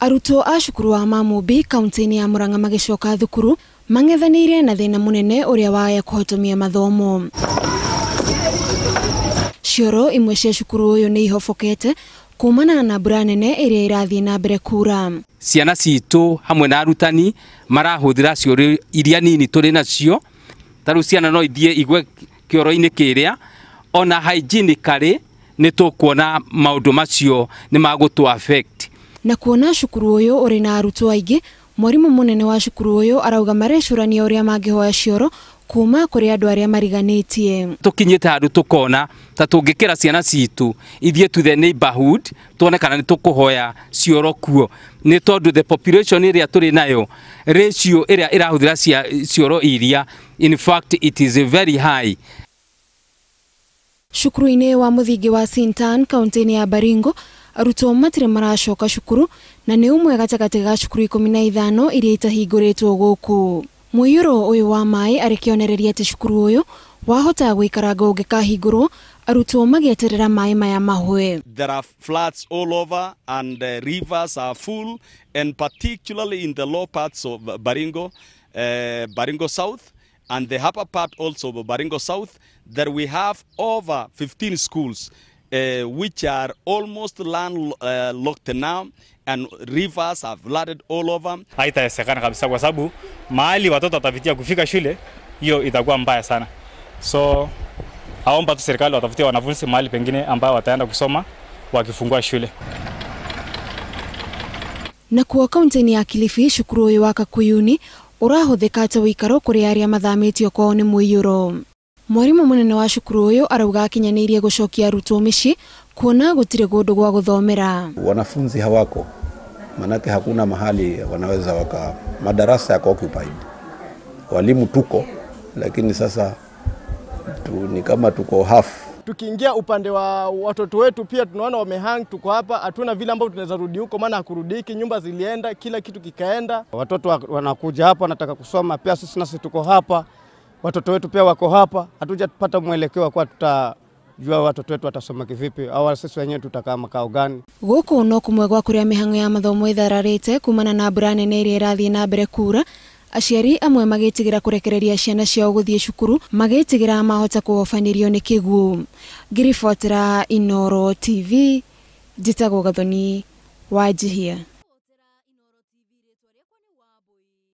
Arutwo a cukuru wa Mamumbi kaunti-inĩ ya Murang'a magĩcoka thukuru mang'ethanĩire na thĩna mũnene ũrĩa waya kũhotomia mathomo. Cioro imwe cia cukuru ũyũ nĩ ihobokete kumana na mbura nene ĩrĩa ĩrathiĩ na mbere kura. Ciana citũ hamwe na arutani marahũthĩra cioro iria nini tũrĩ nacio, ta rĩu ciana no ithiĩ igwe kĩoro-inĩ kĩrĩa, ona hygienically nĩ tũkuona maũndũ macio nĩ magũtũ affect. Na kuona cukuru ũyũ ũrĩ na arutwo aingĩ, mwarimũ mũnene wa cukuru ũyũ arauga marecũrania ũrĩa mangĩhoya cioro kuma kũrĩ andũ arĩa mariganĩtie. Tũkinyĩte handũ tũkona ta tũngĩkĩra ciana citũ ithiĩ to the neighborhood tuone kana nĩ tũkũhoya cioro kuo, nĩ tondũ the population ĩrĩa tũrĩ nayo, ratio ĩrĩa ĩrahũthĩra cioro iria, in fact it is very high. Cukuru-inĩ wa mũthingi wa Sintan kaunti-inĩ ya Baringo, arutwo matirĩ maracoka cukuru na nĩ ũmwe gatagatĩ ga cukuru 15 iria itahingũrĩtwo gũkũ. Mũiyũro ũyũ wa maĩ arĩ kĩonereria atĩ cukuru ũyũ wahota gũikaranga ũngĩkahingũrwo arutwo magĩeterera maĩ maya mahũe. There are floods all over and the rivers are full, and particularly in the low parts of Baringo, Baringo South, and the upper part also of Baringo South, there we have over 15 schools which are almost landlocked now, and rivers are flooded all over. Haitawezekana kabisa kwa sababu mahali watoto watapitia kufika shule hiyo itakuwa mbaya sana. So aomba tu serikali watafutie wanafunzi mahali pengine ambao wataenda kusoma wakifungua shule. Na kuwa kaunti ya Kilifi, cukuru ũyũ wa Kakuyuni ũrahũthĩka ta ũikaro kũrĩ arĩa mathamĩtio kwao nĩ mũiyũro. Mwarimũ mũnene wa cukuru ũyũ arauga akinyanĩirie gũcokia arutwo mĩciĩ kuona gũtirĩ kũndũ gwa gũthomera. Wanafunzi hawako, manake hakuna mahali wanaweza waka, madarasa yako occupied. Walimu tuko, lakini sasa ni kama tuko half. Tukiingia upande wa watoto wetu pia tunaona wamehang, tuko hapa, hatuna vile ambavyo tunaweza rudi huko maana hakurudiki, nyumba zilienda, kila kitu kikaenda. Watoto wanakuja hapa wanataka kusoma, pia sisi nasi tuko hapa. Watoto wetu pia wako hapa, hatujapata mwelekeo kwa tutajua watoto wetu watasoma kivipi au sisi wenyewe tutakaa makao gani. Gũkũ no kũmwe gwa kũrĩa mĩhang'o ya mathomo ĩthararĩte kumana na mbura nene ĩrĩa ĩrathiĩ na mbere kura, aciari amwe magĩtigĩra kũrekereria ciana ciao gũthiĩ cukuru magĩtigĩra mahota kũhobanĩrio nĩ kĩguũ. Ngĩribotera Inooro TV, njĩtagwo Gathoni Wanjihia.